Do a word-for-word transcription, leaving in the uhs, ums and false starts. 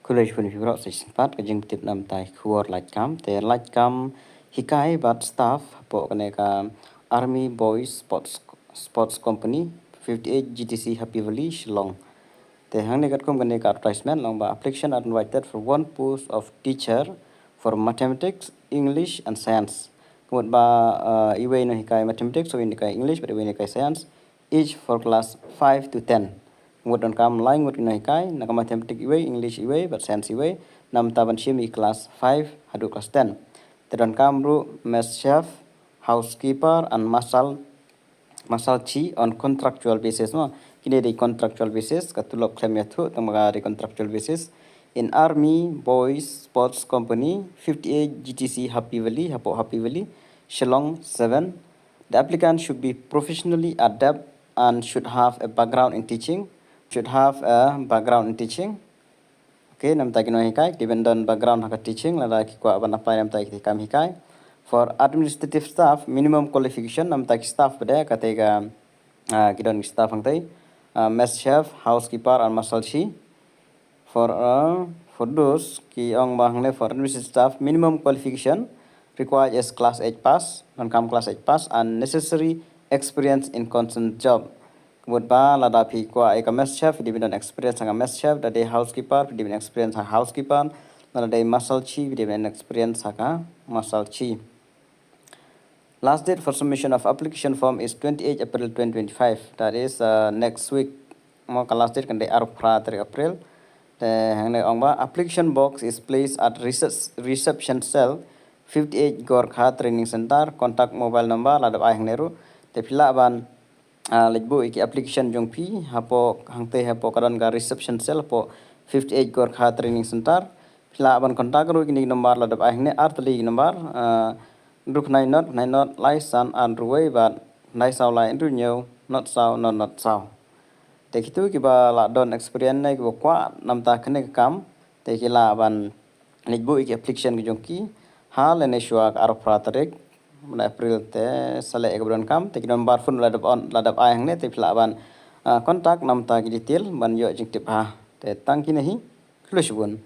Khublei shibun ïa phi baroh sa shisien pat ka jingpyntip namar ka khubor lait kam. Te lait kam hikai bad staff hapoh kane ka Army Boys Sports, Sports Company, fifty-eight G T C Happy Valley, Shillong. Te hangne katkum kane ka advertisement long ba application are invited for one post of teacher for mathematics, English and science. Ka mut ba, uh, iwei nonghikai mathematics, iwei nonghikai English bad iwei nonghikai science, each for class five to ten. Ngut donkam lai ngut ki nonghikai, na ka mathematics iwei, English iwei bad science iwei, namar ban shim ïa ki class five haduh class ten. Te donkam ruh mess chef, housekeeper and marshal, marshalchi on contractual basis mo. Kine dei contractual basis, ka tulop khlem ïathuh tang ba ka dei contractual basis. In Army Boys Sports Company, fifty-eight G T C Happy Valley, hapoh Happy Valley, Shillong seven. The applicant should be professionally adept and should have a background in teaching. Should have a background in teaching. Okay, namar ki nonghikai ki dei ban don background ha ka teaching, lada ki kwah ban apply namar ki kam hikai. For administrative staff, minimum qualification, namar ki staff pat de, kata ka, ah, ki don ki staff hangtei, ah, mess chef, housekeeper and marshalchi. For, uh, for those ki ong ba hangne for administrative staff, minimum qualification required is class eight pass, donkam class eight pass, and necessary experience in concerned job. Ka mut ba lada phi kwah ïa ka mess chef, phi dei ban don experience ha ka mess chef, lada dei housekeeper, phi dei ban experience ha housekeeper, lada dei marshalchi, phi dei ban experience ha ka marshalchi. Last date for submission of application form is twenty-eight April twenty twenty-five, that is, uh, next week. Mo, ka last date kan dei arphew phra tarik April. Te hangne ong ba application box is placed at research, reception cell, fifty-eight Gorkha Training Center, contact mobile number la dep ai hangne ruh. Te phi lah ban, ah, leit buh ïa ki application jong phi hapoh hangtei, hapoh ka don ka reception cell hapoh fifty-eight Gorkha Training Center. Phi lah ban contact ruh ïa kine ki number la dep ai hangne, ar tylli ki number, ah, hynriew khyndai nod khyndai nod lai san ar hynriew wei bad khyndai saw lai hynriew hynñiew nod saw nod nod saw. Te kito kiba la don experience ne kiba kwah namar kane ka kam, te ki lah ban leit buh ïa ki application ki jong ki ha lane shuwa ka arphew phra tarik bnai April. Te sa leh ïa kaba donkam, te ki number phone la dep on, la dep ai hangne, te phi lah ban, ah, contact namar ki detail ban ïoh jingtip bha. Te tang kine hi, khublei shibun.